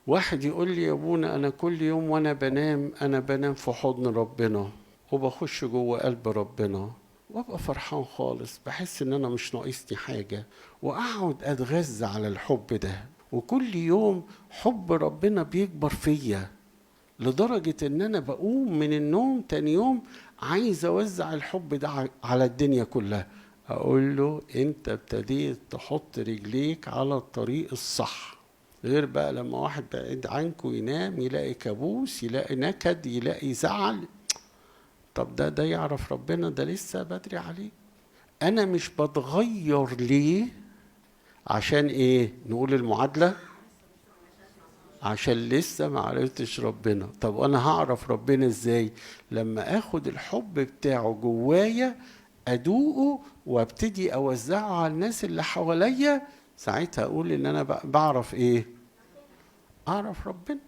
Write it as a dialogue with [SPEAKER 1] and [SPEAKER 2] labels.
[SPEAKER 1] واحد يقول لي يا ابونا انا كل يوم وانا بنام، انا بنام في حضن ربنا وبخش جوه قلب ربنا وابقى فرحان خالص، بحس ان انا مش ناقصني حاجة، واقعد اتغذى على الحب ده، وكل يوم حب ربنا بيكبر فيا لدرجة ان انا بقوم من النوم تاني يوم عايز اوزع الحب ده على الدنيا كلها. اقول له انت ابتديت تحط رجليك على الطريق الصح. غير بقى لما واحد بعيد عنكم ينام يلاقي كابوس، يلاقي نكد، يلاقي زعل. طب ده يعرف ربنا؟ ده لسه بدري عليه. انا مش بتغير ليه؟ عشان ايه؟ نقول المعادلة، عشان لسه ما عرفتش ربنا. طب انا هعرف ربنا ازاي؟ لما اخد الحب بتاعه جوايا ادوقه وابتدي اوزعه على الناس اللي حواليا، ساعتها اقول ان انا بعرف ايه؟ اعرف ربنا.